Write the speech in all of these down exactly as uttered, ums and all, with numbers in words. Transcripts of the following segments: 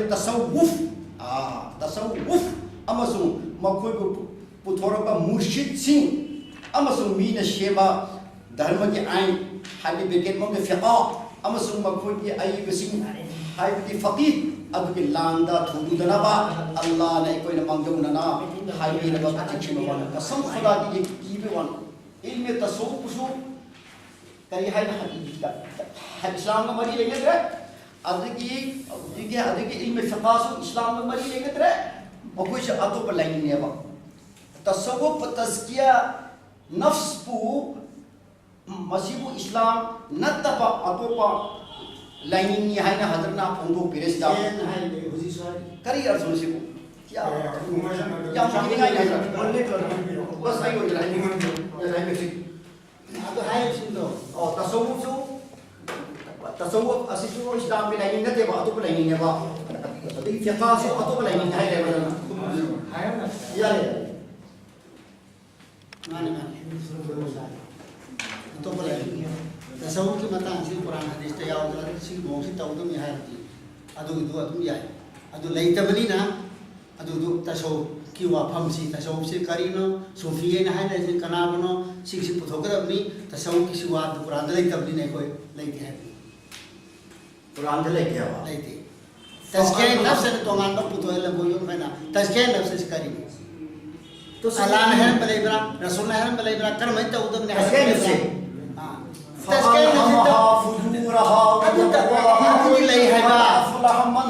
ꯇꯁꯧꯋꯨꯐ, ꯑꯥ, ꯇꯁꯧꯋꯨꯐ ꯑꯃꯁꯨꯡ ꯃꯈꯣꯏꯕꯨ ꯄꯨꯊꯣꯔꯛꯄ ꯃꯨꯔꯁꯤꯗꯁꯤꯡ ꯑꯃꯁꯨꯡ ꯃꯤꯅ ꯁꯦꯝꯕ ꯙꯔꯃꯒꯤ ꯑꯥꯏꯟ, ꯍꯥꯏꯗꯤ ꯕ꯭ꯔꯦꯀꯦꯠ ꯃꯅꯨꯡꯗ ꯐꯤꯀꯥ ꯑꯃꯁꯨꯡ ꯃꯈꯣꯏꯒꯤ ꯑꯏꯕꯁꯤꯡ, ꯍꯥꯏꯕꯗꯤ ꯐꯀꯤꯍ ꯑꯗꯨꯒꯤ ꯂꯥꯡꯗ ꯊꯨꯒꯨꯗꯅꯕ ꯑꯜꯂꯥꯍꯅ ꯑꯩꯈꯣꯏꯅ ꯃꯥꯡꯖꯧꯅꯅ ꯍꯥꯏꯕꯤꯔꯕ ꯆꯤꯡꯁꯤꯟꯕ ꯋꯥꯅꯤ꯫ ꯀꯁꯝ ꯈꯨꯗꯥꯒꯤ ꯀꯤꯕ ꯋꯥꯅꯤ꯫ ꯏꯜꯃꯦ ꯇꯁꯧꯋꯨꯐꯁꯨ ꯀꯔꯤ ꯍꯥꯏꯅ ꯍꯥꯏ-, ꯏꯁꯂꯥꯝꯒ ꯃꯔꯤ ꯂꯩꯅꯗ꯭ꯔꯦ꯫ ꯑꯗꯒꯤ ꯍꯧꯖꯤꯛꯀꯤ, ꯑꯗꯒꯤ ꯏꯜꯃꯦ ꯐꯤꯀꯥꯁꯨ ꯏꯁꯂꯥꯝꯒ ꯃꯔꯤ ꯂꯩꯅꯗ꯭ꯔꯦ꯫ ꯃꯈꯣꯏꯁꯦ ꯑꯇꯣꯞꯄ ꯂꯥꯏꯅꯤꯡꯅꯦꯕ꯫ ꯇꯁꯧꯋꯨꯐ, ꯇꯖꯀꯤꯌꯥ ꯅꯐꯁꯄꯨ, ꯃꯁꯤꯕꯨ ꯏꯁꯂꯥꯝ ꯅꯠꯇꯕ ꯑꯇꯣꯞꯄ ꯂꯥꯏꯅꯤꯡꯅꯤ ꯍꯥꯏꯅ ꯍꯖꯔꯠꯅ ꯐꯣꯡꯗꯣꯛꯄꯤꯔꯦ ꯁꯤꯗ꯫ ꯖꯦꯟ ꯍꯥꯏꯅꯦ ꯍꯧꯖꯤꯛꯁꯨ ꯍꯥꯏꯔꯤ꯫ ꯀꯔꯤ ꯑꯔꯊꯅꯣ ꯁꯤꯕꯨ? ꯌꯥꯝ, ꯑꯦ, ꯌꯥꯝ ꯈꯪꯅꯤꯡꯉꯥꯏ ꯂꯩꯕ꯭ꯔꯥ? ꯕꯁ ꯑꯩ ꯑꯣꯏꯅ ꯍꯥꯏꯅꯤꯡꯉꯤ꯫ ꯑꯗꯨ ꯍꯥꯏꯔꯤꯁꯤꯡꯗꯣ꯫ ꯑꯣ, ꯇꯁꯧꯋꯨꯐꯁꯨ, ꯇꯁꯧꯋꯨꯐ ꯑꯁꯤꯁꯨ ꯏꯁꯂꯥꯝꯒꯤ ꯂꯥꯏꯅꯤꯡ ꯅꯠꯇꯦꯕ, ꯑꯇꯣꯞꯄ ꯂꯥꯏꯅꯤꯡꯅꯦꯕ꯫ ꯑꯗꯒꯤ ꯐꯤꯀꯥꯁꯨ ꯑꯇꯣꯞꯄ ꯂꯥꯏꯅꯤꯡ ꯍꯥꯏꯔꯦꯕ ꯅꯪꯅ꯫ ꯌꯥꯔꯦ, ꯌꯥꯔꯦ꯫ ꯃꯥꯅꯦ, ꯃꯥꯅꯦ꯫ ꯑꯇꯣꯞꯄ ꯂꯥꯏꯅꯤꯡ꯫ ꯇꯁꯧꯋꯨꯐꯀꯤ ꯃꯇꯥꯡꯁꯤ ꯀꯨꯔꯥꯟ ꯍꯗꯤꯁꯇ ꯌꯥꯎꯗ꯭ꯔꯒ ꯁꯤꯒꯤ ꯃꯑꯣꯡꯁꯤ ꯇꯧꯒꯗꯕꯅꯤ ꯍꯥꯏꯔꯗꯤ ꯑꯗꯨꯒꯤꯗꯨ ꯑꯗꯨꯝ ꯌꯥꯏ꯫ ꯑꯗꯨ ꯂꯩꯇꯕꯅꯤꯅ ꯑꯗꯨꯗꯨ ꯇꯁꯧꯋꯨꯐꯀꯤ ꯋꯥꯐꯝꯁꯤ, ꯇꯁꯧꯋꯨꯐꯁꯤ ꯀꯔꯤꯅꯣ, ꯁꯨꯐꯤ ꯍꯥꯏꯅ ꯍꯥꯏꯅꯔꯤꯁꯤ ꯀꯅꯥꯕꯨꯅꯣ, ꯁꯤꯒꯤꯁꯤ ꯄꯨꯊꯣꯛꯀꯗꯕꯅꯤ, ꯇꯁꯧꯋꯨꯐꯀꯤꯁꯤ ꯋꯥꯗꯨ ꯀꯨꯔꯥꯟꯗ ꯂꯩꯇꯕꯅꯤꯅ ꯑꯩꯈꯣꯏ ꯂꯩꯇꯦ ꯍꯥꯏꯕꯅꯤ꯫ ꯀꯨꯔꯥꯟꯗ ꯂꯩꯇꯦꯕ? ꯂꯩꯇꯦ꯫ ꯇꯖꯀꯤꯌꯥ ꯅꯐꯁ ꯍꯥꯏꯅ ꯇꯣꯉꯥꯟꯕ ꯄꯨꯊꯣꯛꯑꯦ ꯂꯝꯕꯣꯏ ꯌꯣꯟ ꯍꯥꯏꯅ꯫ ꯇꯖꯀꯤꯌꯥ ꯅꯐꯁ ꯍꯥꯏꯁꯤ ꯀꯔꯤꯅꯣ? ꯑꯜꯂꯥꯍꯅ ꯍꯥꯏꯔꯝꯕ ꯂꯩꯕ꯭ꯔꯥ? ꯔꯁꯨꯜꯅ ꯍꯥꯏꯔꯝꯕ ꯂꯩꯕ꯭ꯔꯥ? ꯀꯔꯝꯍꯥꯏꯅ ꯇꯧꯒꯗꯕꯅꯤ ꯍꯥꯏꯕ ꯇꯖꯀꯤꯌꯥ ꯅꯐꯁꯁꯦ? ꯂꯩꯕ꯭ꯔꯥ? ꯑꯥ꯫ ꯇꯖꯀꯤꯌꯥ ꯅꯐꯁꯁꯤ ꯇꯧ-, فألهمها فجورها ꯑꯗꯨ ꯇꯧ-، وتقواها. ꯑꯗꯨꯗꯤ ꯂꯩ ꯍꯥꯏꯕ꯫ قد أفلح من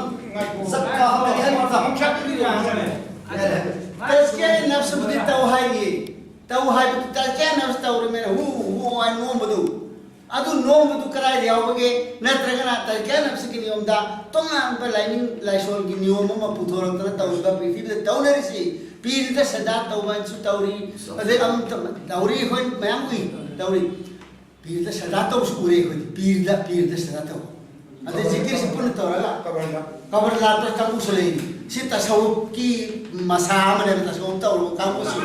زكاها وقد خاب من دساها. ꯇꯖꯀꯤꯌꯥ ꯅꯐꯁꯕꯨꯗꯤ ꯇꯧ ꯍꯥꯏꯌꯦ꯫ ꯇꯧ ꯍꯥꯏꯕꯗꯨ ꯇꯖꯀꯤꯌꯥ ꯅꯐꯁ ꯇꯧꯔꯤꯃꯦꯅ ꯍꯨ ꯍꯨ ꯍꯥꯏꯅ ꯅꯣꯝꯕꯗꯨ꯫ ꯑꯗꯨ ꯅꯣꯝꯕꯗꯨ ꯀꯗꯥꯏꯗ ꯌꯥꯎꯕꯒꯦ? ꯅꯠꯇ꯭ꯔꯒꯅ ꯇꯖꯀꯤꯌꯥ ꯅꯐꯁꯀꯤ ꯅꯤꯌꯣꯝꯗ ꯇꯣꯉꯥꯟꯕ ꯂꯥꯏꯅꯤꯡ ꯂꯥꯏꯁꯣꯟꯒꯤ ꯅꯤꯌꯣꯝ ꯑꯃ ꯄꯨꯊꯣꯔꯛꯇꯅ ꯇꯧꯔꯤꯕ ꯄ꯭ꯔꯤꯊꯤꯕꯤꯗ ꯇꯧꯅꯔꯤꯁꯤ? ꯄꯤꯔꯗ ꯁꯖꯗꯥ ꯇꯧꯕ ꯍꯥꯏꯅꯁꯨ ꯇꯧꯔꯤ, ꯑꯗꯩ ꯑꯃꯨꯛ ꯇꯧ-, ꯇꯧꯔꯤ, ꯑꯩꯈꯣꯏ ꯃꯌꯥꯝ ꯎꯏ, ꯇꯧꯔꯤ꯫ ꯄꯤꯔꯗ ꯁꯖꯗꯥ ꯇꯧꯕꯁꯨ ꯎꯔꯦ ꯑꯩꯈꯣꯏꯗꯤ, ꯄꯤꯔꯗ, ꯄꯤꯔꯗ ꯁꯖꯗꯥ ꯇꯧꯕ꯫ ꯑꯗꯩ ꯖꯤꯀꯤꯔꯁꯤ ꯄꯨꯟꯅ ꯇꯧꯔꯒ ꯀꯕꯔꯗ꯫ ꯀꯕꯔ ꯂꯥꯠꯄ ꯀꯥꯡꯕꯨꯁꯨ ꯂꯩꯔꯤ꯫ ꯁꯤ ꯇꯁꯧꯋꯨꯐꯀꯤ ꯃꯁꯥ ꯑꯃꯅꯦꯕ, ꯇꯁꯧꯋꯨꯐ ꯇꯧꯔꯕ ꯀꯥꯡꯕꯨꯁꯤ꯫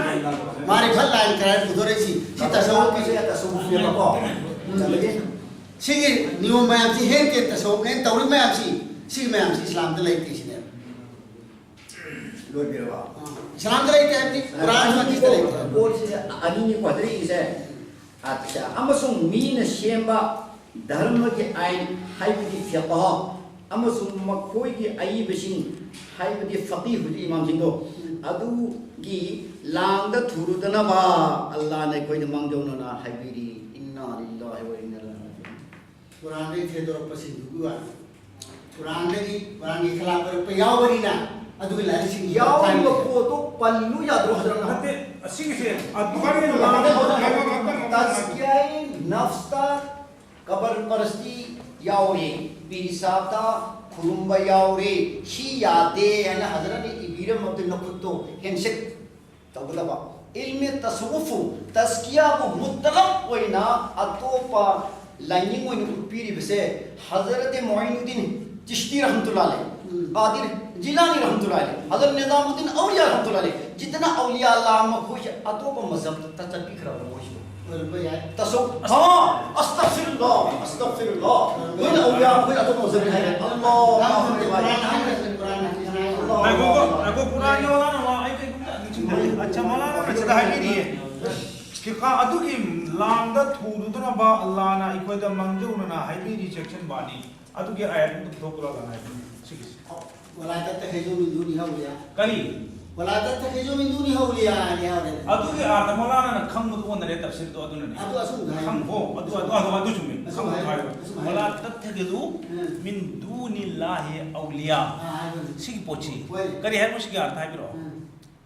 ꯃꯥꯔꯤꯐꯠ ꯂꯥꯏꯟ ꯀꯗꯥꯏ ꯄꯨꯊꯣꯔꯛꯏꯁꯤ? ꯁꯤ ꯇꯁꯧꯋꯨꯐꯀꯤ꯫ ꯇꯁꯧꯋꯨꯐꯅꯦꯕꯀꯣ꯫ ꯎꯝ꯫ ꯁꯤꯒꯤ ꯅꯤꯌꯣꯝ ꯃꯌꯥꯝꯁꯤ ꯍꯦꯟ ꯇꯦꯟ ꯇꯁꯧꯋꯨꯐꯅꯦꯅ ꯇꯧꯔꯤ ꯃꯌꯥꯝꯁꯤ꯫ ꯁꯤꯒꯤ ꯃꯌꯥꯝꯁꯤ ꯏꯁꯂꯥꯝꯗ ꯂꯩꯇꯦ ꯁꯤꯅꯦꯕ꯫ ꯂꯣꯏꯕꯤꯔꯕ? ꯑꯥ, ꯏꯁꯂꯥꯝꯗ ꯂꯩꯇꯦ ꯍꯥꯏꯕꯗꯤ ꯀꯨꯔꯥꯟ ꯍꯗꯤꯁꯇ ꯂꯩꯇꯦ ꯍꯥꯏꯕ꯫ ꯄꯣꯠꯁꯦ ꯑꯅꯤꯅꯤꯀꯣ ꯊꯥꯗꯔꯛꯏꯁꯦ꯫ ꯑꯠꯆꯥ, ꯑꯃꯁꯨꯡ ꯃꯤꯅ ꯁꯦꯝꯕ ꯙꯔꯃꯒꯤ ꯑꯥꯏꯟ, ꯍꯥꯏꯕꯗꯤ ꯐꯤꯀꯍ, ꯑꯃꯁꯨꯡ ꯃꯈꯣꯏꯒꯤ ꯑꯏꯕꯁꯤꯡ, ꯍꯥꯏꯕꯗꯤ ꯐꯀꯤꯍ ꯍꯧꯖꯤꯛ ꯏꯃꯥꯝꯁꯤꯡꯗꯣ, ꯑꯗꯨꯒꯤ ꯂꯥꯡꯗ ꯊꯨꯔꯨꯗꯅꯕ ꯑꯜꯂꯥꯍꯅ ꯑꯩꯈꯣꯏꯗ ꯃꯥꯡꯖꯧꯅꯅ ꯍꯥꯏꯕꯤꯔꯤ꯫ ꯏꯟꯅꯥ ꯂꯤꯜꯂꯥꯍꯤ ꯋꯥ ꯏꯟꯅꯥ ꯏꯂꯥꯏꯍꯤ ꯔꯥꯖꯤꯎꯟ꯫ ꯀꯨꯔꯥꯟꯗꯒꯤ ꯊꯦꯡꯗꯣꯔꯛꯄꯁꯤꯡꯗꯨꯒꯤ ꯋꯥꯅꯤ꯫ ꯀꯨꯔꯥꯟꯗꯒꯤ, ꯀꯨꯔꯥꯟꯒꯤ ꯈꯤꯂꯥꯐ ꯑꯣꯏꯔꯛꯄ ꯌꯥꯎꯕꯅꯤꯅ ꯑꯗꯨꯒꯤ ꯂꯥꯏꯔꯤꯛꯁꯤꯡ ꯌꯥꯎꯔꯤꯕ ꯄꯣꯠꯇꯣ ꯄꯜꯂꯨ ꯌꯥꯗ꯭ꯔꯣ ꯍꯥꯏꯕ? ꯅꯠꯇꯦ, ꯑꯁꯤꯒꯤꯁꯦ ꯑꯗꯨꯃꯥꯏꯅ ꯂꯥꯟꯅ ꯇꯖꯀꯤꯌꯥꯏ ꯅꯐꯁꯇ ꯀꯕꯔ ꯄꯔꯁꯇꯤ ꯌꯥꯎꯔꯦ, ꯄꯤꯔꯤꯁꯥꯇ ꯈꯨꯔꯨꯝꯕ ꯌꯥꯎꯔꯦ, ꯁꯤ ꯌꯥꯗꯦ ꯍꯥꯏꯅ ꯍꯖꯔꯠꯅ ꯏꯕꯤꯔꯝꯃꯕꯗꯨ ꯅꯈꯨꯠꯇꯣ ꯍꯦꯟꯁꯦꯛ ꯇꯧꯒꯗꯕ꯫ ꯏꯜꯃꯦ ꯇꯁꯋꯨꯐꯨ, ꯇꯁꯀꯤꯌꯥꯕꯨ ꯃꯨꯇꯂꯛ ꯑꯣꯏꯅ ꯑꯇꯣꯞꯄ ꯂꯥꯏꯅꯤꯡ ꯑꯣꯏꯅ ꯎꯠꯄꯤꯔꯤꯕꯁꯦ ꯍꯖꯔꯠ ꯃꯣꯏꯅꯨꯗꯤꯟ ꯆꯤꯁꯇꯤ ꯔꯍꯃꯇꯨꯜꯂꯥꯍꯤ ꯑꯂꯩꯍꯤ, ꯎꯝ꯫ ꯀꯥꯗꯤꯔ ꯖꯤꯂꯥꯅꯤ ꯔꯍꯃꯇꯨꯜꯂꯥꯍꯤ ꯑꯂꯩꯍꯤ, ꯍꯖꯔꯠ ꯅꯤꯖꯥꯃꯨꯗꯗꯤꯟ ꯑꯧꯂꯤꯌꯥ ꯔꯍꯃꯇꯨꯜꯂꯥꯍꯤ ꯑꯂꯩꯍꯤ, ꯖꯤꯠꯇꯅ ꯑꯧꯂꯤꯌꯥ ꯑꯜꯂꯥꯍ ꯃꯈꯣꯏꯁꯦ ꯑꯇꯣꯞꯄ ꯃꯖꯍꯕꯇ ꯆꯠꯄꯤꯈ꯭ꯔꯕ ꯃꯣꯏꯁꯨ꯫ ꯑꯣꯏꯔꯝꯕ ꯌꯥꯏ꯫ ꯇꯁꯧ-, ꯍꯥ, ꯑꯁꯇꯒꯐꯤꯔꯨꯜꯂꯥꯍ, ꯑꯁꯇꯒꯐꯤꯔꯨꯜꯂꯥꯍ꯫ ꯅꯣꯏꯅ ꯑꯧꯂꯤꯌꯥ, ꯑꯩꯈꯣꯏꯅ ꯑꯇꯣꯞꯄ ꯃꯖꯍꯕꯅꯤ ꯍꯥꯏꯔꯦ꯫ ꯑꯜꯂꯥꯍꯨ ꯑꯛꯕꯔ꯫ ꯉꯥꯏꯈꯣ, ꯉꯥꯏꯈꯣ, ꯀꯨꯔꯥꯟꯒꯤ ꯑꯣꯖꯥꯅ ꯋꯥ ꯑꯩ ꯀꯩꯒꯨꯝꯇ ꯅꯤꯡꯁꯤꯡꯗ꯭ꯔꯦ꯫ ꯑꯠꯆꯥ, ꯃꯧꯂꯥꯅꯥꯅ ꯁꯤꯗ ꯍꯥꯏꯕꯤꯔꯤꯌꯦ꯫ ꯐꯤꯀꯥ ꯑꯗꯨꯒꯤ ꯂꯥꯡꯗ ꯊꯨꯗꯨꯅꯕ ꯑꯜꯂꯥꯍꯅ ꯑꯩꯈꯣꯏꯗ ꯃꯥꯡꯖꯧꯅꯅ ꯍꯥꯏꯕꯤꯔꯤ section ꯕꯥꯅꯤ꯫ ꯑꯗꯨꯒꯤ ꯑꯥꯌꯠ ꯑꯗꯨ ꯄꯨꯊꯣꯛꯄꯤꯔꯣ, ꯑꯜꯂꯥꯍꯅ ꯍꯥꯏꯕꯤꯔꯤ꯫ ꯁꯤꯒꯤꯁꯦ꯫ ولا تتخذوا من دونه أولياء. ꯀꯔꯤ? ولا تتخذوا من دونه أولياء ꯍꯥꯏꯔꯦ꯫ ꯑꯗꯨꯒꯤ ꯑꯥꯔꯊ ꯃꯧꯂꯥꯅꯥꯅ ꯈꯪꯕꯗꯨ ꯑꯣꯟꯅꯔꯦ ꯇꯐꯁꯤꯔꯗꯣ ꯑꯗꯨꯅꯅꯦ꯫ ꯑꯗꯨ ꯑꯁꯨꯝꯗ ꯍꯥꯏꯌꯨ꯫ ꯈꯪ-, ꯍꯣ, ꯑꯗꯨ, ꯑꯗꯨ, ꯑꯗꯨ, ꯑꯗꯨ ꯆꯨꯝꯃꯦ꯫ ꯑꯁꯨꯝ ꯈꯪꯕꯗꯨ ꯍꯥꯏꯌꯨ꯫ ꯍꯥꯏꯔꯣ꯫ ꯑꯁꯨꯝ ꯍꯥꯏꯌꯨ꯫ ولا تتخذوا ꯎꯝ꯫ من دون الله أولياء꯫ ꯑꯥ, ꯍꯥꯏꯕꯅꯤ꯫ ꯁꯤꯒꯤ ꯄꯣꯠꯁꯤ꯫ ꯍꯣꯏ꯫ ꯀꯔꯤ ꯍꯥꯏꯕꯅꯣ ꯁꯤꯒꯤ ꯑꯥꯔꯊ ꯍꯥꯏꯕꯤꯔꯣ? ꯎꯝ꯫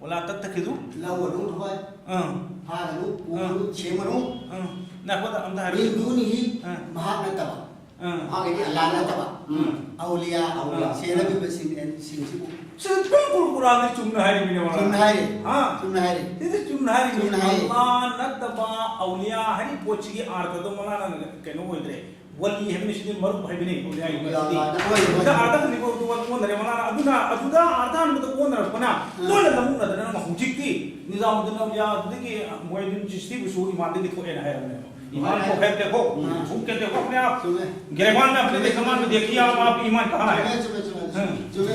ولا تتخذوا ꯂꯧꯒꯅꯨ, ꯍꯣꯏ꯫ ꯑꯥ꯫ ꯐꯥꯒꯅꯨ, ꯄꯨꯒꯅꯨ, ꯑꯥ꯫ ꯁꯦꯝꯒꯅꯨ꯫ ꯑꯥ꯫ ꯉꯥꯏꯈꯣꯗ, ꯑꯝꯇ ꯍꯥꯏꯔꯣ꯫ من دونه ꯑꯥ꯫ ꯃꯍꯥꯛ ꯅꯠꯇꯕ꯫ ꯑꯥ꯫ ꯃꯍꯥꯛꯀꯤꯗꯤ ꯑꯜꯂꯥꯍ ꯅꯠꯇꯕ꯫ ꯎꯝ꯫ ꯑꯧꯂꯤꯌꯥ, ꯑꯧꯂꯤꯌꯥ꯫ ꯑꯥ꯫ ꯁꯦꯟꯅꯕꯤꯕꯁꯤꯡ, ꯁꯤꯡꯁꯤꯕꯨ꯫ ꯁꯤ ꯑꯗꯨꯝ ꯀꯨꯔ-, ꯀꯨꯔꯥꯟꯗ ꯆꯨꯝꯅ ꯍꯥꯏꯔꯤꯕꯅꯦ, ꯃꯧꯂꯥꯅꯥ꯫ ꯆꯨꯝꯅ ꯍꯥꯏꯔꯤ꯫ ꯍꯥ? ꯆꯨꯝꯅ ꯍꯥꯏꯔꯤ꯫ ꯁꯤꯗꯤ ꯆꯨꯝꯅ ꯍꯥꯏꯔꯤꯕꯅꯤ꯫ ꯆꯨꯝꯅ ꯍꯥꯏꯔꯤ꯫ ꯑꯜꯂꯥꯍ ꯅꯠꯇꯕ ꯑꯧꯂꯤꯌꯥ ꯍꯥꯏꯔꯤꯕ ꯄꯣꯠꯁꯤꯒꯤ ꯑꯥꯔꯊꯗꯣ ꯃꯧꯂꯥꯅꯥꯅ ꯀꯩꯅꯣ ꯑꯣꯏꯗ꯭ꯔꯦ꯫ ꯋꯥꯂꯤ ꯍꯥꯏꯕꯅꯤ, ꯁꯤꯗꯤ ꯃꯔꯨꯞ ꯍꯥꯏꯕꯅꯤ, ꯑꯧꯂꯤꯌꯥ ꯍꯥꯏꯕꯁꯤꯗꯤ꯫ ꯑꯧꯂꯤꯌꯥ ꯑꯣꯏ, ꯑꯣꯏ꯫ ꯁꯤꯗ ꯑꯥꯔꯊ ꯍꯟꯕꯗ ꯑꯣꯟꯅꯔꯦ, ꯃꯧꯂꯥꯅꯥ꯫ ꯑꯗꯨꯅ, ꯑꯗꯨꯗ ꯑꯥꯔꯊ ꯍꯟꯕꯗ ꯑꯣꯟꯅꯔꯛꯄꯅ ꯑꯥ꯫ ꯂꯣꯏꯅ ꯂꯧꯃꯨꯛꯅꯗꯅ ꯍꯧꯖꯤꯛꯇꯤ ꯅꯤꯖꯥꯃꯨꯗꯗꯤꯟ ꯑꯧꯂꯤꯌꯥ ꯑꯗꯨꯗꯒꯤ ꯃꯣꯏꯅꯨꯗꯗꯤꯟ ꯆꯤꯁꯇꯤꯕꯨꯁꯨ ꯏꯃꯥꯟꯗꯒꯤ ꯊꯣꯛꯑꯦꯅ ꯍꯥꯏꯔꯕꯅꯦꯕ꯫ ईमान को खैर देखो, हाँ। छू के देखो अपने आप। चुमे। गिरेबान में अपने सामान में देखिए आप, आप ईमान कहाँ है? चुमे, चुमे, चुमे, हाँ। चुमे।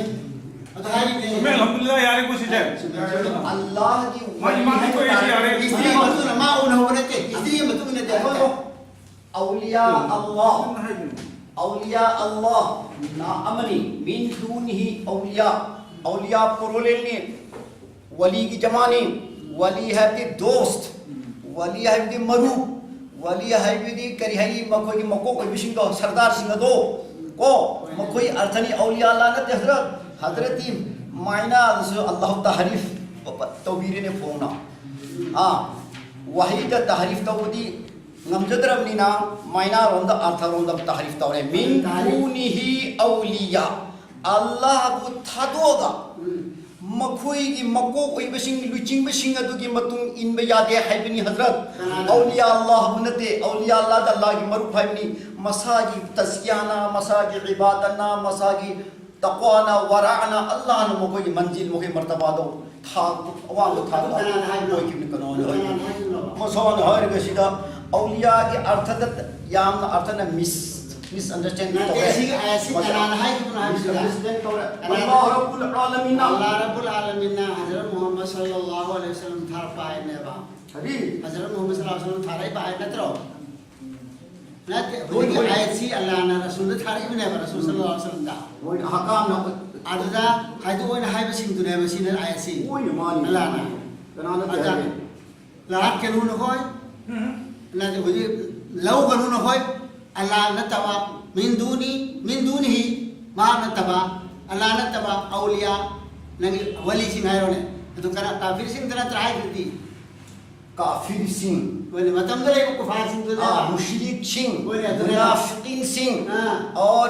अब तो हारी नहीं। चुमे, अल्हम्दुलिल्लाह यार, कुछ है। चुमे, चुमे। अल्लाह की हाँ, ईमान वली को है ऐसे यार। इसलिए मत सुनो, माँ उन्होंने के, इसलिए मत तुमने देखो तो। औलिया अल्लाह, औलिया अल्लाह, ना अमनी, मिन दूनिही औलिया, औलिया प्रोलेने, वली की जमानी, वली है कि दोस्त, वली है कि मरू, वली है कि करिहई मखोई मको कोई बिशिंग दो, सरदार सिंह दो, को, मखोई अर्थनी औलिया अल्लाह नते हजरत, हजरती मायना अल्लाह तारीफ तौबीर ने फोना। हाँ, वही द तारीफ तौबदी ꯉꯝꯖꯗ꯭ꯔꯕꯅꯤꯅ ꯃꯥꯏꯅꯥꯔꯣꯝꯗ ꯑꯔꯊꯔꯣꯝꯗ ꯇꯥꯔꯤꯐ ꯇꯧꯔꯦ꯫ ꯃꯤꯟ ꯗꯨꯅꯤꯍꯤ ꯑꯧꯂꯤꯌꯥ, ꯑꯜꯂꯥꯍꯕꯨ ꯊꯥꯗꯣꯛꯑꯒ ꯎꯝ꯫ ꯃꯈꯣꯏꯒꯤ ꯃꯀꯣꯛ ꯑꯣꯏꯕꯁꯤꯡ, ꯂꯨꯆꯤꯡꯕꯁꯤꯡ ꯑꯗꯨꯒꯤ ꯃꯇꯨꯡ ꯏꯟꯕ ꯌꯥꯗꯦ ꯍꯥꯏꯕꯅꯤ ꯍꯖꯔꯠ꯫ ꯀꯅꯥꯅ? ꯑꯧꯂꯤꯌꯥ ꯑꯜꯂꯥꯍꯕꯨ ꯅꯠꯇꯦ, ꯑꯧꯂꯤꯌꯥ ꯑꯜꯂꯥꯍꯗ ꯑꯜꯂꯥꯍꯒꯤ ꯃꯔꯨꯞ ꯍꯥꯏꯕꯅꯤ꯫ ꯃꯁꯥꯒꯤ ꯇꯖꯀꯤꯌꯥꯅ, ꯃꯁꯥꯒꯤ ꯏꯕꯥꯗꯠꯅ, ꯃꯁꯥꯒꯤ ꯇꯛꯋꯥꯅ, ꯋꯔꯥꯅ, ꯑꯜꯂꯥꯍꯅ ꯃꯈꯣꯏꯒꯤ ꯃꯟꯖꯤꯜ, ꯃꯈꯣꯏꯒꯤ ꯃꯔꯇꯕꯥꯗꯣ ꯊꯥꯛ, ꯑꯋꯥꯡꯕ ꯊꯥꯛꯇ ꯑꯗꯨ ꯀꯅꯥꯅ ꯍꯥꯏꯕꯅꯣ? ꯑꯣꯏꯈꯤꯕꯅꯤ꯫ ꯀꯅꯥꯅ ꯑꯗꯨ ꯍꯥꯏꯕꯅꯣ? ꯃꯁꯥꯅ ꯍꯥꯏꯔꯤꯕꯁꯤꯗ ꯑꯧꯂꯤꯌꯥꯒꯤ ꯑꯔꯊꯗ ꯌꯥꯝꯅ ꯑꯔꯊꯅ ꯃꯤꯁ-, ꯃꯤꯁꯑꯟꯗꯔꯁꯇꯦꯟꯗꯤꯡ ꯅꯠꯇꯦ, ꯇꯧꯔꯦ꯫ ꯁꯤꯒꯤ ꯑꯥꯌꯠꯁꯤ ꯃꯁꯥ-, ꯀꯅꯥꯅ ꯍꯥꯏꯈꯤꯕꯅꯣ ꯍꯥꯏꯕꯁꯤꯗ? ꯃꯤꯁꯑꯟꯗꯔꯁꯇꯦꯟꯗꯤꯡ ꯇꯧꯔꯦ꯫ ꯀꯅꯥꯅ? ꯑꯜꯂꯥꯍ ꯔꯕꯨꯜ ꯑꯥꯂꯃꯤꯟꯅ꯫ ꯑꯜꯂꯥꯍ ꯔꯕꯨꯜ ꯑꯥꯂꯃꯤꯟꯅ ꯍꯖꯔꯠ ꯃꯨꯍꯝꯃꯗ ꯁꯜꯂꯜꯂꯥꯍꯨ ꯑꯂꯩꯍꯤ ꯋꯁꯜꯂꯝ ꯊꯥꯔꯛꯄ ꯑꯥꯌꯠꯅꯦꯕ꯫ ꯀꯔꯤ? ꯍꯖꯔꯠ ꯃꯨꯍꯝꯃꯗ ꯁꯜꯂꯜꯂꯥꯍꯨ ꯑꯂꯩꯍꯤ ꯋꯁꯜꯂꯝ ꯊꯥꯔꯛꯏꯕ ꯑꯥꯌꯠ ꯅꯠꯇ꯭ꯔꯣ? ꯅꯠꯇꯦ, ꯍꯣꯏ, ꯍꯧꯖꯤꯛꯀꯤ ꯍꯣꯏ꯫ ꯑꯥꯌꯠꯁꯤ ꯑꯜꯂꯥꯍꯅ ꯔꯁꯨꯜꯗ ꯊꯥꯔꯛꯏꯕꯅꯦꯕ, ꯔꯁꯨꯜ ꯎꯝ꯫ ꯁꯜꯂꯜꯂꯥꯍꯨ ꯑꯂꯩꯍꯤ ꯋꯁꯜꯂꯝꯗ꯫ ꯍꯣꯏ, ꯑꯍꯀꯥꯝꯅ ꯑꯗꯨꯗ ꯍꯥꯏꯗꯣꯛꯑꯣꯅ ꯍꯥꯏꯕꯁꯤꯡꯗꯨꯅꯦꯕ ꯁꯤꯅ ꯑꯥꯌꯠꯁꯤ꯫ ꯍꯣꯏꯅꯦ, ꯃꯥꯅꯤ꯫ ꯑꯜꯂꯥꯍꯅ꯫ ꯀꯅꯥꯅ ꯑꯗ ꯍꯥꯏꯒꯦ? ꯂꯥꯠꯀꯅꯨ ꯅꯈꯣꯏ꯫ ꯎꯝ꯫ ꯅꯠꯇꯦ, ꯍꯧꯖꯤꯛ ꯂꯧꯒꯅꯨ ꯅꯈꯣꯏ꯫ ꯑꯜꯂꯥꯍ ꯅꯠꯇꯕ, ꯃꯤꯟ ꯗꯨꯅꯤ, ꯃꯤꯟ ꯗꯨꯅꯤꯍꯤ, ꯃꯍꯥꯛ ꯅꯠꯇꯕ, ꯑꯜꯂꯥꯍ ꯅꯠꯇꯕ, ꯑꯧꯂꯤꯌꯥ, ꯅꯪꯒꯤ ꯋꯥꯂꯤꯁꯤꯡ ꯍꯥꯏꯔꯣꯅꯦ꯫ ꯑꯗꯨ ꯀꯅꯥ, ꯀꯥꯐꯤꯔꯁꯤꯡꯗ ꯅꯠꯇ꯭ꯔꯥ ꯍꯥꯏꯗꯨꯗꯤ? काफिर सिंह, ꯍꯣꯏꯅꯦ, ꯃꯇꯝꯗ ꯂꯩꯕ ꯀꯨꯐꯥꯔꯁꯤꯡꯗꯨꯅ꯫ हाँ, मुशरिक सिंह, ꯍꯣꯏꯅꯦ, ꯑꯗꯨꯅ꯫ मुनाफिकीन सिंह, हाँ। और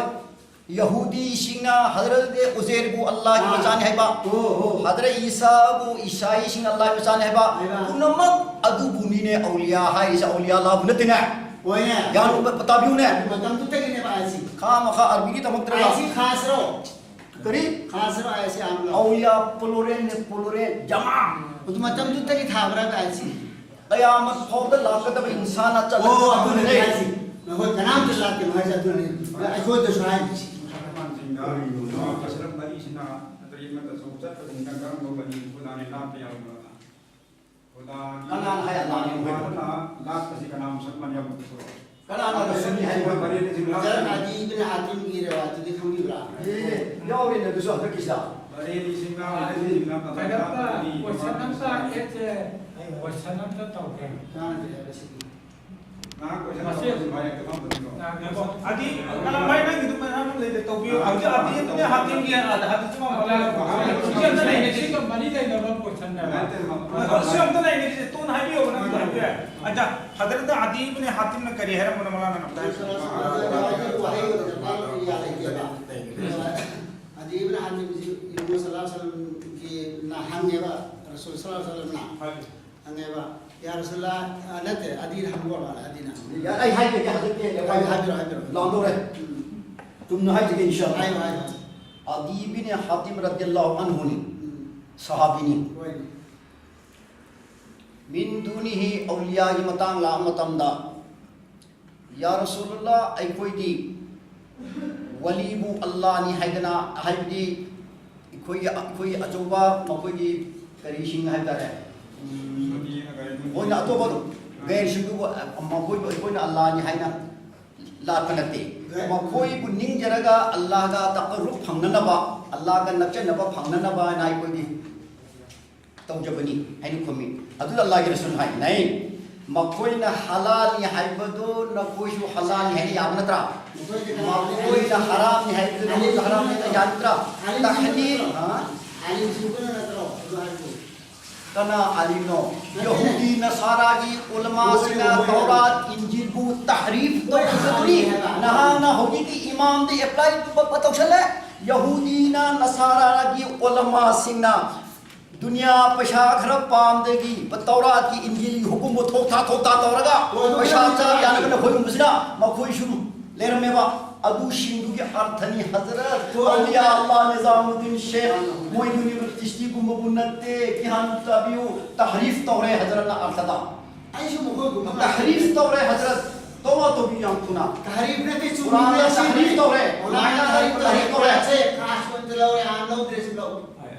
यहूदी सिंह ना हजरत उजैर को अल्लाह की हाँ। मचाने है बा। हो, हो। हजरत ईसा को ईसाई सिंह अल्लाह की मचाने है बा। है बा। पुनमक अदु बुनी ने औलिया है, इस औलिया अल्लाह बुनते ना। ꯍꯣꯏꯅꯦ꯫ यार, वो बता भी उन्हें। ꯃꯇꯝꯗꯨꯗꯒꯤꯅꯦꯕ ꯑꯥꯏꯁꯤ꯫ ꯈꯥ ꯃꯈꯥ ꯑꯔꯕꯤꯒꯤ ꯇꯃꯛꯇ꯭ꯔ ꯑꯥꯏꯁꯤ ꯈꯥꯁꯔꯣ? ꯀꯔꯤ? ꯈꯥꯁꯔꯣ ꯑꯥꯏꯁꯤ ꯑꯥꯝꯂꯣ? ꯑꯧꯂꯤꯌꯥ ꯄ꯭ꯂꯨꯔꯦꯜꯅꯦ, ꯄ꯭ꯂꯨꯔꯦꯜ, ꯖꯃꯥ꯫ ꯑꯗꯨ ꯃꯇꯝꯗꯨꯗꯒꯤ ꯊꯥꯕ꯭ꯔꯥꯕ ꯑꯥꯏꯁꯤ? ꯀꯌꯥꯃꯠ ꯐꯥꯎꯗ ꯂꯥꯛꯀꯗꯕ ꯏꯟꯁꯥꯟꯅ ꯑꯣ, ꯑꯗꯨꯅꯅꯦ ꯆꯠꯂꯒ ꯍꯥꯏꯁꯤ꯫ ꯅꯈꯣꯏ ꯀꯅꯥꯝꯇ ꯂꯥꯛꯀꯅꯨ ꯍꯥꯏꯁꯦ ꯑꯗꯨꯅꯅꯦ꯫ ꯑꯩꯈꯣꯏꯗꯁꯨ ꯍꯥꯏꯔꯤꯁꯤ꯫ ꯃꯨꯁꯜꯃꯥꯟꯁꯤꯡꯗ ꯃꯁꯤꯔꯛ ꯃꯔꯤꯁꯤꯅ ꯇꯔꯦꯠ ꯑꯃꯗ ꯆꯠꯄꯁꯤꯡꯗ ꯀꯔꯝꯕ ꯃꯔꯤ ꯈꯨꯗꯥꯅꯤ ꯂꯥꯛꯄ ꯌꯥꯎꯕ꯭ꯔꯥ? ꯈꯨꯗꯥ ꯀꯅꯥꯅ ꯍꯥꯏ ꯑꯜꯂꯥꯍꯅ ꯂꯥꯛꯄꯁꯤ ꯀꯅꯥ ꯃꯨꯁꯜꯃꯥꯟ ꯌꯥꯎꯕ꯭ꯔꯣ? ꯀꯅꯥꯅ ꯔꯁꯨꯜꯅꯤ ꯍꯥꯏꯕ? ꯕꯔꯦꯂꯤꯁꯤꯡ ꯂꯥꯛꯄ ꯁꯔ ꯑꯗꯤ ꯏꯕꯅ ꯍꯥꯇꯤꯝꯒꯤ ꯔꯦꯋꯥꯇꯨꯗꯤ ꯈꯪꯕꯤꯕ꯭ꯔꯥ? ꯑꯦ, ꯌꯥꯎꯔꯤꯅꯦ ꯑꯗꯨꯁꯨ ꯍꯟꯗꯛꯀꯤꯁꯤꯗ꯫ ꯕꯔꯦꯂꯤꯁꯤꯡ ꯂꯥꯛꯄ ꯍꯥꯏꯕꯁꯤꯡꯅ ꯀꯗꯥꯏꯗ ꯀꯗꯥꯏꯗ ꯀꯗꯥꯏꯗ ꯀꯣꯏꯁꯟ ꯑꯝꯇ ꯑꯦꯠꯁꯦ, ꯀꯣꯏꯁꯟ ꯑꯝꯇ ꯇꯧꯒꯦ꯫ ꯀꯥꯟꯅꯗꯦ ꯍꯥꯏꯕꯁꯤꯗꯤ꯫ ꯉꯥꯏꯍꯥꯛ ꯀꯣꯏꯁꯟ ꯃꯁꯤ ꯇꯧꯕꯁꯤ ꯚꯥꯏ, ꯑꯗꯨ ꯈꯪꯗꯕꯅꯤꯀꯣ꯫ ꯉꯥꯏꯈꯣ꯫ ꯑꯗꯤ, ꯀꯅꯥ ꯚꯥꯏ, ꯅꯪꯒꯤꯗꯨ ꯀꯅꯥ ꯂꯩꯇꯦ? ꯇꯧꯕꯤꯌꯨ꯫ ꯍꯧꯖꯤꯛ ꯑꯗꯤ ꯑꯗꯨꯅꯦ ꯍꯥꯇꯤꯝꯒꯤ ꯑꯗ ꯍꯥꯇꯤꯝꯁꯨ ꯉꯝꯕ ꯂꯩꯔꯦ꯫ ꯁꯤ ꯑꯝꯇ ꯂꯩꯅꯦ, ꯁꯤꯒ ꯃꯔꯤ ꯂꯩꯅꯕ ꯀꯣꯏꯁꯟꯅꯦꯕ꯫ ꯅꯠꯇꯦ, ꯃ-, ꯃ-, ꯁꯤ ꯑꯝꯇ ꯂꯩꯅꯦ, ꯁꯤ ꯇꯣꯟ ꯍꯥꯏꯕꯤꯌꯣꯕ, ꯅꯪ ꯍꯥꯏꯕꯤꯌꯨ ꯌꯥꯏ꯫ ꯑꯗ ꯍꯗꯔꯠ ꯑꯗꯤ ꯏꯕꯅꯦ ꯍꯥꯇꯤꯝꯅ ꯀꯔꯤ ꯍꯥꯏꯔꯝꯕꯅꯣ ꯃꯂꯥꯅ ꯑꯝꯇ ꯍꯥꯏꯕꯤꯌꯨ꯫ ꯑꯗꯤ ꯏꯕꯅ ꯍꯥꯇꯤꯝꯁꯤ ꯏꯕꯅ ꯁꯜꯂꯥꯍꯨ ꯑꯂꯩꯍꯤ ꯋꯁꯜꯂꯝꯒꯤ ꯅ ꯍꯪꯉꯦꯕ, ꯔꯁꯨꯜ ꯁꯜꯂꯥꯍꯨ ꯑꯂꯩꯍꯤ ꯋꯁꯜꯂꯝꯅ꯫ ꯍꯥꯏꯕꯤꯌꯨ꯫ ꯍꯪꯉꯦꯕ, "ꯌꯥ ꯔꯁꯨꯜꯂꯥ", ꯑ, ꯅꯠꯇꯦ, ꯑꯗꯤꯅ ꯍꯪꯕ ꯃꯥꯜꯂꯦ, ꯑꯗꯤꯅ꯫ ꯌꯥ-, ꯑꯩ ꯍꯥꯏꯖꯒꯦ, ꯍꯧꯖꯤꯛꯇꯤ ꯍꯥꯏꯕꯤꯔꯣ, ꯍꯥꯏꯕꯤꯔꯣ, ꯍꯥꯏꯕꯤꯔꯣ꯫ ꯂꯥꯎꯗꯧꯔꯦ꯫ ꯎꯝ꯫ ꯆꯨꯝꯅ ꯍꯥꯏꯖꯒꯦ, ꯏꯟꯁꯥ ꯑꯜꯂꯥ꯫ ꯍꯥꯏꯌꯣ, ꯍꯥꯏꯌꯣ꯫ ꯑꯗꯤ ꯕꯤꯟ ꯍꯥꯇꯤꯝ ꯔꯗꯤꯌꯜꯂꯥꯍꯨ ꯑꯟꯍꯨꯅꯤ꯫ ꯎꯝ꯫ ꯁꯍꯥꯕꯤꯅꯤ꯫ ꯍꯣꯏꯅꯦ꯫ ꯃꯤꯟ ꯗꯨꯅꯤꯍꯤ ꯑꯧꯂꯤꯌꯥꯒꯤ ꯃꯇꯥꯡ ꯂꯥꯛꯄ ꯃꯇꯝꯗ, "ꯌꯥ ꯔꯁꯨꯂꯨꯜꯂꯥ, ꯑꯩꯈꯣꯏꯗꯤ ꯋꯂꯤꯕꯨ ꯑꯜꯂꯥꯅꯤ ꯍꯥꯏꯗꯅ", ꯍꯥꯏꯕꯗꯤ ꯑꯩꯈꯣꯏꯒꯤ, ꯑꯩꯈꯣꯏꯒꯤ ꯑꯆꯧꯕ ꯃꯈꯣꯏꯒꯤ ꯀꯔꯤꯁꯤꯡ ꯍꯥꯏꯕ ꯇꯥꯔꯦ, ꯎꯝ, ꯃꯣꯏꯅ ꯑꯇꯣꯞꯄ ꯒꯩꯔꯁꯤꯡꯗꯨꯕꯨ ꯃꯈꯣꯏꯕꯨ ꯑꯩꯈꯣꯏꯅ ꯑꯜꯂꯥꯅꯤ ꯍꯥꯏꯅ ꯂꯥꯠꯄ ꯅꯠꯇꯦ꯫ ꯃꯈꯣꯏꯕꯨ ꯅꯤꯡꯖꯔꯒ ꯑꯜꯂꯥꯒ ꯇꯀꯔꯨꯕ ꯐꯪꯅꯅꯕ, ꯑꯜꯂꯥꯒ ꯅꯛꯆꯅꯕ ꯐꯪꯅꯅꯕ ꯍꯥꯏꯅ ꯑꯩꯈꯣꯏꯗꯤ ꯇꯧꯖꯕꯅꯤ ꯍꯥꯏꯅ ꯈꯨꯝꯃꯤ꯫ ꯑꯗꯨꯗ ꯑꯜꯂꯥꯍꯒꯤ ꯔꯁꯨꯜ ꯍꯥꯏ, "ꯅꯩ, ꯃꯈꯣꯏꯅ ꯍꯂꯥꯜꯅꯤ ꯍꯥꯏꯕꯗꯣ ꯅꯈꯣꯏꯁꯨ ꯍꯂꯥꯜꯅꯤ ꯍꯥꯏꯅ ꯌꯥꯕ ꯅꯠꯇ꯭ꯔꯥ? ꯃꯈꯣꯏꯅ ꯍꯔꯥꯝꯅꯤ ꯍꯥꯏꯕꯗꯣ ꯅꯈꯣꯏꯁꯨ ꯍꯔꯥꯝꯅꯤ ꯍꯥꯏꯅ ꯌꯥꯕ ꯅꯠꯇ꯭ꯔꯥ?" ꯇꯍꯂꯤꯜ, ꯍꯥ? ꯑꯥꯂꯤꯝꯁꯤꯡꯗꯨꯅ ꯅꯠꯇ꯭ꯔꯣ ꯑꯗꯨ ꯍꯥꯏꯕꯗꯣ? ꯀꯅꯥ ꯑꯥꯂꯤꯝꯅꯣ? ꯅꯠꯇꯦꯅꯦ꯫ ꯌꯍꯨꯗꯤ ꯅꯁꯥꯔꯥꯒꯤ ꯎꯂꯃꯥꯁꯤꯡꯅ ꯍꯣꯏ, ꯍꯣꯏ, ꯍꯣꯏ꯫ ꯇꯧꯔꯥꯠ, ꯏꯟꯖꯤꯜꯕꯨ ꯇꯍꯔꯤꯐ ꯍꯣꯏ, ꯇꯧꯈꯤꯕꯗꯨꯅꯤ꯫ ꯍꯣꯏ, ꯍꯣꯏ꯫ ꯅꯍꯥꯛꯅ ꯍꯧꯖꯤꯛꯇꯤ ꯏꯃꯥꯝꯗ ꯑꯦꯄ꯭ꯂꯥꯏ ꯇꯧꯁꯜꯂꯦ꯫ ꯌꯍꯨꯗꯤꯅ ꯅꯁꯥꯔꯥꯒꯤ ꯎꯂꯃꯥꯁꯤꯡꯅ ꯗꯨꯅꯤꯌꯥ ꯄꯩꯁꯥ ꯈꯔ ꯄꯥꯝꯗꯒꯤ ꯇꯧꯔꯥꯠꯀꯤ ꯏꯟꯖꯤꯜꯒꯤ ꯍꯨꯀꯨꯝꯕꯨ ꯊꯣꯛ ꯊꯥ ꯊꯣꯛ ꯊꯥ ꯇꯧꯔꯒ ꯍꯣꯏ, ꯍꯣꯏ, ꯄꯩꯁꯥ ꯍꯣꯏ, ꯆꯥ ꯍꯣꯏ꯫ ꯌꯥꯅꯕꯅ ꯈꯣꯏꯔꯨꯝꯕꯁꯤꯅ ꯃꯈꯣꯏꯁꯨ ꯂꯩꯔꯝꯃꯦꯕ꯫ ꯑꯗꯨꯁꯤꯡꯗꯨꯒꯤ ꯑꯔꯊꯅꯤ ꯍꯖꯔꯠ꯫ ꯑꯧꯂꯤꯌꯥ ꯑꯜꯂꯥꯍ ꯅꯤꯖꯥꯃꯨꯗꯗꯤꯟ ꯁꯦꯈ ꯃꯣꯏꯅꯨꯗꯗꯤꯟ ꯆꯤꯁ꯭ꯇꯤꯒꯨꯝꯕꯕꯨ ꯅꯠꯇꯦ꯫ ꯒ꯭ꯌꯥꯟ ꯇꯥꯕꯤꯌꯨ, ꯇꯍꯔꯤꯐ ꯇꯧꯔꯦ ꯍꯖꯔꯠꯅ ꯑꯔꯊꯗ꯫ ꯑꯩꯁꯨ ꯃꯈꯣꯏꯒꯨꯝꯕ ꯇꯍꯔꯤꯐ ꯇꯧꯔꯦ ꯍꯖꯔꯠ꯫ ꯇꯧꯕ ꯇꯧꯕꯤ ꯌꯥꯝ ꯊꯨꯅ꯫ ꯇꯍꯔꯤꯐ ꯅꯠꯇꯦ, ꯆꯨꯝꯃꯤꯅꯦ ꯀꯨꯔꯥꯟꯗ ꯁꯤ꯫ ꯇꯍꯔꯤꯐ ꯇꯧꯔꯦ꯫ ꯀꯨꯔꯥꯟꯗ ꯃꯥꯏꯅ ꯇꯍꯔꯤꯐ ꯇꯍꯔꯤꯐ ꯇꯧꯔꯦ꯫ ꯇꯧꯔꯦ꯫ ꯁꯦ, ꯀ꯭ꯂꯥꯁ ꯋꯥꯟꯗ ꯂꯧꯔꯦ, ꯑꯥ, ꯂꯧꯗ꯭ꯔꯦ ꯁꯤ ꯂꯧ꯫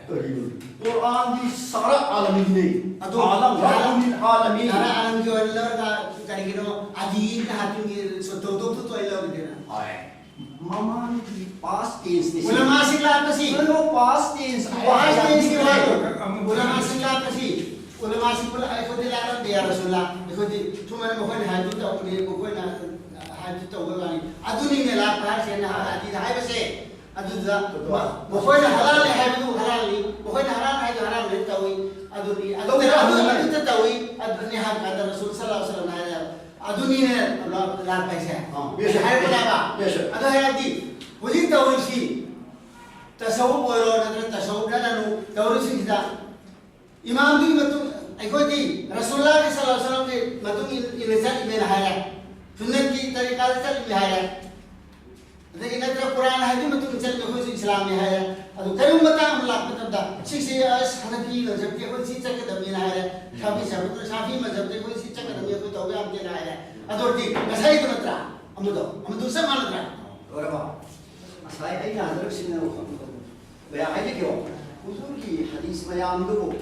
ꯀꯔꯤꯅꯣ? ꯀꯨꯔꯥꯟꯗꯤ ꯁꯥꯔꯥ ꯑꯥꯂꯝꯒꯤꯅꯦ꯫ ꯑꯗꯣ ꯑꯥꯂꯝ, ꯁꯥꯔꯥ, ꯔꯕꯨꯜ ꯑꯥꯂꯃꯤꯟ꯫ ꯁꯥꯔꯥ ꯑꯥꯂꯝꯒꯤ ꯑꯣꯏꯅ ꯂꯧꯔꯒ ꯀꯔꯤꯒꯤꯅꯣ ꯑꯗꯤꯒꯤ ꯍꯥꯇꯤꯡꯒꯤ ꯁꯣꯇꯧꯗꯧꯗꯨ ꯇꯣꯏ ꯂꯧꯔꯤꯗꯅ? ꯍꯣꯏ꯫ ꯃꯃꯥꯡꯒꯤ past tense ꯅꯤ ꯁꯤ꯫ ꯎꯂꯃꯥꯁꯤꯡ ꯂꯥꯛꯄꯁꯤ꯫ ꯅꯣ, past tense꯫ Past tense ꯀꯤ ꯋꯥꯗꯣ꯫ ꯎꯂꯃꯥꯁꯤꯡ ꯂꯥꯛꯄꯁꯤ꯫ ꯎꯂꯃꯥꯁꯤꯡ ꯄꯨꯂꯞ ꯑꯩꯈꯣꯏꯗꯤ ꯂꯥꯛꯂꯝꯗꯦ ꯌꯥ ꯔꯁꯨꯜꯂꯥ꯫ ꯑꯩꯈꯣꯏꯗꯤ ꯁꯨꯃꯥꯏꯅ ꯃꯈꯣꯏꯅ ꯍꯥꯏꯕꯗꯨ ꯇꯧꯕꯅꯤ, ꯃꯈꯣꯏꯅ ꯍꯥꯏꯕꯗꯨ ꯇꯧꯕ ꯋꯥꯅꯤ꯫ ꯑꯗꯨꯅꯤꯅꯦ ꯂꯥꯛꯄ ꯍꯥꯏꯁꯦ ꯅꯍꯥꯟ ꯑꯗꯤꯗ ꯍꯥꯏꯕꯁꯦ꯫ ꯑꯗꯨꯗ ꯃ-, ꯃꯈꯣꯏꯅ ꯍꯂꯥꯜꯅꯤ ꯍꯥꯏꯕꯗꯨ ꯍꯂꯥꯜꯅꯤ, ꯃꯈꯣꯏꯅ ꯍꯔꯥꯝ ꯍꯥꯏꯗꯨ ꯍꯔꯥꯝꯅꯤ ꯇꯧꯏ꯫ ꯑꯗꯨꯗꯤ, ꯑꯗꯨ, ꯇꯧꯗꯦ, ꯑꯗꯨ, ꯑꯗꯨ, ꯑꯗꯨꯗ ꯇꯧꯏ꯫ ꯑꯗꯨꯅꯤ ꯍꯥꯏꯕ ꯀꯥꯟꯗ ꯔꯁꯨꯜ ꯁꯜꯂꯜꯂꯥꯍꯨ ꯑꯂꯩꯍꯤ ꯋꯥꯁꯜꯂꯝꯅ ꯍꯥꯏꯔꯦ, ꯑꯗꯨꯅꯤꯅꯦ ꯂꯥꯛꯄ ꯍꯥꯏꯁꯦ꯫ ꯑꯥ, yes, sir. ꯍꯥꯏꯕꯅꯦꯕ꯫ Yes, sir. ꯑꯗꯨ ꯍꯥꯏꯔꯗꯤ ꯍꯧꯖꯤꯛ ꯇꯧꯔꯤꯁꯤ ꯇꯁꯧꯕ ꯑꯣꯏꯔꯣ ꯅꯠꯇ꯭ꯔꯒ ꯇꯁꯧꯕ ꯈꯔꯅꯨ ꯇꯧꯔꯤꯁꯤꯡꯁꯤꯗ ꯏꯃꯥꯝꯗꯨꯒꯤ ꯃꯇꯨꯡ ꯑꯩꯈꯣꯏꯗꯤ ꯔꯁꯨꯜꯂꯥꯍꯤ ꯁꯜꯂꯜꯂꯥꯍꯨ ꯑꯂꯩꯍꯤ ꯋꯥꯁꯜꯂꯝꯒꯤ ꯃꯇꯨꯡ ꯏꯟ-, ꯏꯟꯅ ꯆꯠꯂꯤꯃꯦꯅ ꯍꯥꯏꯔꯦ꯫ ꯁꯨꯟꯅꯠꯀꯤ ꯇꯔꯤꯀꯥꯗ ꯆꯠꯂꯤꯃꯦ ꯍꯥꯏꯔꯦ꯫ ꯑꯗꯒꯤ ꯅꯠꯇ꯭ꯔ ꯀꯨꯔꯥꯟ ꯍꯥꯏꯗꯨꯒꯤ ꯃꯇꯨꯡ ꯏꯟꯅ ꯆꯠꯂꯤꯃꯦ ꯑꯩꯈꯣꯏꯁꯨ ꯏꯁꯂꯥꯝꯅꯤ ꯍꯥꯏꯔꯦ꯫ ꯑꯗꯨ ꯀꯔꯤꯒꯨꯝꯕ ꯃꯇꯥꯡ ꯑꯃ ꯂꯥꯛꯄ ꯃꯇꯝꯗ ꯁꯤꯁꯦ ꯑꯁ ꯍꯅꯐꯤ ꯃꯖꯍꯕꯀꯤ ꯑꯩꯈꯣꯏ ꯁꯤ ꯆꯠꯀꯗꯕꯅꯤꯅ ꯍꯥꯏꯔꯦ꯫ ꯁꯥꯐꯤ ꯁꯥꯐꯤ ꯃꯖꯍꯕꯇ ꯑꯩꯈꯣꯏ ꯁꯤ ꯆꯠꯀꯗꯕꯅꯤ ꯑꯩꯈꯣꯏ ꯇꯧꯕ ꯌꯥꯗꯦꯅ ꯍꯥꯏꯔꯦ꯫ ꯑꯗꯨ ꯑꯣꯏꯔꯗꯤ ꯉꯁꯥꯏꯗꯨ ꯅꯠꯇ꯭ꯔꯥ? ꯑꯃꯗꯣ, ꯑꯃꯗꯨ ꯆꯞ ꯃꯥꯟꯅꯗ꯭ꯔꯥ? ꯂꯣꯏꯔꯕ? ꯉꯁꯥꯏ ꯑꯩꯅ ꯍꯥꯏꯖꯔꯛꯁꯤꯅ ꯀꯌꯥ ꯍꯥꯏꯖꯒꯦ? ꯍꯨꯖꯨꯔꯒꯤ ꯍꯗꯤꯁ ꯃꯌꯥꯝꯗꯨꯕꯨ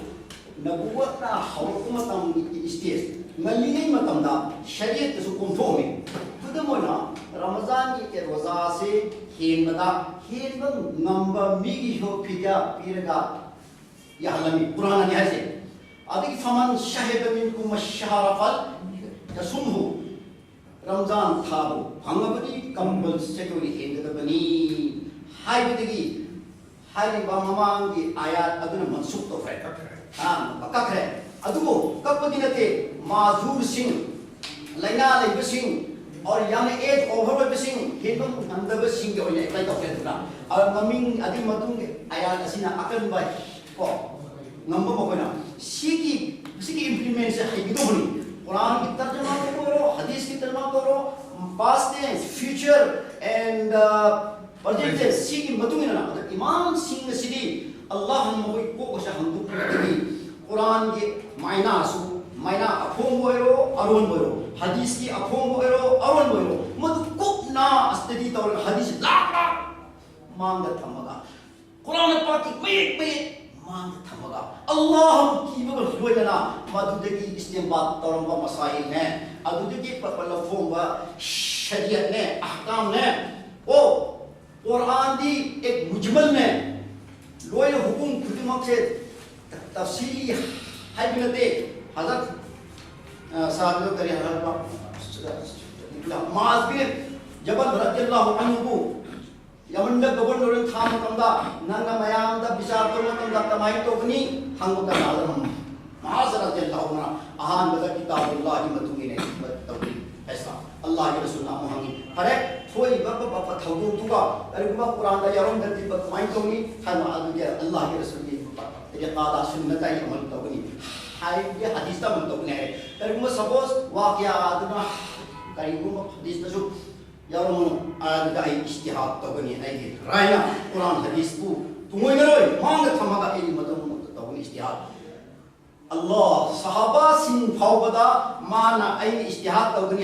ꯅꯕꯨꯋꯠꯅ ꯍꯧꯔꯛꯄ ꯃꯇꯝꯒꯤ stage, ꯉꯜꯂꯤꯉꯩ ꯃꯇꯝꯗ ꯁꯔꯤꯌꯠꯇꯁꯨ ꯀꯣꯝꯊꯣꯛꯑꯝꯃꯤ꯫ ꯈꯨꯗꯝ ꯑꯣꯏꯅ, ꯔꯃꯖꯥꯟꯒꯤ ꯔꯣꯖꯥꯁꯤ ꯍꯦꯟꯕꯗ, ꯍꯦꯟꯕ ꯉꯝꯕ ꯃꯤꯒꯤ ꯐꯤꯗ꯭ꯌꯥ ꯄꯤꯔꯒ ꯌꯥꯍꯜꯂꯝꯃꯤ, ꯀꯨꯔꯥꯟꯅꯅꯤ ꯍꯥꯏꯁꯦ꯫ ꯑꯗꯒꯤ, "ꯐꯃꯟ ꯁꯍꯤꯗ ꯃꯤꯟꯀꯨꯝ ꯁꯍꯔ ꯐꯜ ꯌꯁꯨꯝꯍꯨ", ꯔꯝꯖꯥꯟ ꯊꯥꯕꯨ ꯐꯪꯉꯕꯗꯤ compulsory ꯍꯦꯟꯒꯗꯕꯅꯤ ꯍꯥꯏꯕꯗꯒꯤ ꯍꯥꯏꯔꯤꯕ ꯃꯃꯥꯡꯒꯤ ꯑꯥꯌꯥꯠ ꯑꯗꯨꯅ ꯃꯟꯁꯨꯈ ꯇꯧꯈ꯭ꯔꯦ꯫ ꯀꯛꯈ꯭ꯔꯦ꯫ ꯑꯥ, ꯀꯛꯈ꯭ꯔꯦ꯫ ꯑꯗꯨꯕꯨ ꯀꯛꯄꯗꯤ ꯅꯠꯇꯦ, ꯃꯥꯖꯨꯔꯁꯤꯡ, ꯂꯥꯏꯅꯥ ꯂꯩꯕꯁꯤꯡ, or ꯌꯥꯝꯅ age over ꯑꯣꯏꯕꯁꯤꯡ, ꯍꯦꯟꯕ ꯉꯝꯗꯕꯁꯤꯡꯒꯤ ꯑꯣꯏꯅ apply ꯇꯧꯈ꯭ꯔꯦ꯫ ꯑꯗꯨꯅ, ꯑ, ꯃꯃꯤꯡ ꯑꯗꯨꯒꯤ ꯃꯇꯨꯡꯒꯤ ꯑꯥꯌꯥꯠ ꯑꯁꯤꯅ ꯑꯀꯟꯕ ꯀꯣ, ꯉꯝꯕ ꯃꯈꯣꯏꯅ ꯁꯤꯒꯤ, ꯁꯤꯒꯤ implement ꯁꯦ ꯍꯩꯒꯗꯧꯕꯅꯤ꯫ ꯀꯨꯔꯥꯟꯒꯤ ꯇꯔꯖꯃꯥ ꯇꯧꯕ ꯑꯣꯏꯔꯣ, ꯍꯗꯤꯁꯀꯤ ꯇꯔꯖꯃꯥ ꯇꯧꯔꯣ, past tense, future, And uh, ꯄ꯭ꯔꯖꯦꯟꯁꯦ ꯁꯤꯒꯤ ꯃꯇꯨꯡ ꯏꯟꯅ ꯑꯗ ꯏꯃꯥꯝꯁꯤꯡ ꯑꯁꯤꯗꯤ ꯑꯜꯂꯥꯍꯅ ꯃꯈꯣꯏ ꯀꯣꯛ ꯑꯁꯤ ꯍꯥꯡꯗꯣꯛꯄꯤꯕꯗꯒꯤ ꯀꯨꯔꯥꯟꯒꯤ ꯃꯥꯏꯅꯥꯁꯨ, ꯃꯥꯏꯅꯥ ꯑꯐꯣꯡꯕ ꯑꯣꯏꯔꯣ ꯑꯔꯣꯟꯕ ꯑꯣꯏꯔꯣ, ꯍꯗꯤꯁꯀꯤ ꯑꯐꯣꯡꯕ ꯑꯣꯏꯔꯣ ꯑꯔꯣꯟꯕ ꯑꯣꯏꯔꯣ, ꯃꯗꯨ ꯀꯨꯞꯅ ꯁ꯭ꯇꯗꯤ ꯇꯧꯔꯒ ꯍꯗꯤꯁ ꯂꯥꯛ ꯂꯥꯛ ꯃꯥꯡꯗ ꯊꯝꯃꯒ ꯀꯨꯔꯥꯟ ꯄꯥꯛꯀꯤ ꯃꯌꯦꯛ ꯃꯌꯦꯛ ꯃꯥꯡꯗ ꯊꯝꯃꯒ ꯑꯜꯂꯥꯍꯕꯨ ꯀꯤꯕꯒ ꯂꯣꯏꯅꯅ ꯃꯗꯨꯗꯒꯤ ꯏꯁꯇꯦꯝꯕꯥꯠ ꯇꯧꯔꯝꯕ ꯃꯁꯥꯏꯜꯅꯦ, ꯑꯗꯨꯗꯒꯤ ꯄ- ꯄ- ꯂꯧꯐꯣꯡꯕ ꯁꯔꯤꯌꯠꯅꯦ, ꯑꯍꯀꯥꯝꯅꯦ꯫ ꯑꯣ, ꯀꯨꯔꯥꯟꯗꯤ ꯑꯦꯛ ꯃꯨꯖꯃꯜꯅꯦ, ꯂꯣꯏꯅ ꯍꯨꯀꯨꯝ ꯈꯨꯗꯤꯡꯃꯛꯁꯦ ꯇꯐꯁꯤꯂꯤ ꯍꯥꯏꯕ ꯅꯠꯇꯦ꯫ ꯍꯖꯔꯠ ꯑ, ꯁꯥꯍꯕꯤꯗꯣ ꯀꯔꯤ ꯍꯥꯏꯔꯕ? ꯃꯥꯖ ꯕꯤꯟ ꯖꯕꯜ ꯔꯗꯤꯌꯜꯂꯥꯍꯨ ꯑꯟꯍꯨꯕꯨ ꯌꯃꯟꯗ ꯒꯕꯔꯅꯔ ꯊꯥ ꯃꯇꯝꯗ ꯅꯪꯅ ꯃꯌꯥꯝꯗ ꯕꯤꯆꯥꯔ ꯇꯧꯕ ꯃꯇꯝꯗ ꯀꯃꯥꯏꯅ ꯇꯧꯒꯅꯤ ꯍꯪꯕ ꯀꯅꯥꯗ ꯍꯪꯕ? ꯃꯥꯖ ꯔꯗꯤꯌꯜꯂꯥꯍꯨ ꯑꯟꯍꯨꯅ ꯑꯍꯥꯟꯕꯗ ꯀꯤꯇꯥꯕꯨꯜꯂꯥꯍꯤ ꯃꯇꯨꯡ ꯏꯟꯅ ꯇꯧꯒꯅꯤ꯫ ꯐꯩꯁꯂꯥ ꯑꯜꯂꯥꯍꯒꯤ ꯔꯁꯨꯜꯅ ꯑꯃꯨꯛ ꯍꯪꯉꯤ, ꯐꯔꯦ, ꯊꯣꯛꯏꯕ ꯕ- ꯕ- ꯕ- ꯊꯧꯗꯣꯛꯇꯨꯒ ꯀꯔꯤꯒꯨꯝꯕ ꯀꯨꯔꯥꯟꯗ ꯌꯥꯎꯔꯝꯗ꯭ꯔꯗꯤ ꯕ- ꯀꯃꯥꯏꯅ ꯇꯧꯅꯤ ꯍꯥꯏꯕ ꯑꯗꯨꯗꯤ ꯑꯜꯂꯥꯍꯒꯤ ꯔꯁꯨꯜꯒꯤ ꯕ- ꯕ- ꯇꯔꯤꯀꯥꯗ ꯁꯨꯟꯅꯇ ꯑꯩ ꯑꯃꯜ ꯇꯧꯒꯅꯤ ꯍꯥꯏꯕꯗꯤ ꯍꯗꯤꯁꯇ ꯑꯃꯜ ꯇꯧꯒꯅꯤ ꯍꯥꯏꯔꯦ꯫ ꯀꯔꯤꯒꯨꯝꯕ ꯁꯄꯣꯁ ꯋꯥꯀꯤꯌꯥ ꯑꯗꯨꯅ ꯀꯔꯤꯒꯨꯝꯕ ꯍꯗꯤꯁꯇꯁꯨ ꯌꯥꯎꯔꯝꯃꯅꯨ, ꯑꯗꯨꯗ ꯑꯩ ꯏꯁꯇꯤꯍꯥꯗ ꯇꯧꯒꯅꯤ, ꯑꯩꯒꯤ ꯔꯥꯏꯅ ꯀꯨꯔꯥꯟ ꯍꯗꯤꯁꯄꯨ ꯇꯨꯡꯑꯣꯏꯅꯔꯣꯏ, ꯃꯥꯡꯗ ꯊꯝꯃꯒ ꯑꯩ ꯃꯗꯨꯃꯛꯇ ꯇꯧꯒꯅꯤ ꯏꯁꯇꯤꯍꯥꯗ꯫ ꯑꯜꯂꯥꯍ ꯁꯍꯥꯕꯥꯁꯤꯡ ꯐꯥꯎꯕꯗ ꯃꯥꯅ ꯑꯩꯅ ꯏꯁꯇꯤꯍꯥꯗ ꯇꯧꯒꯅꯤ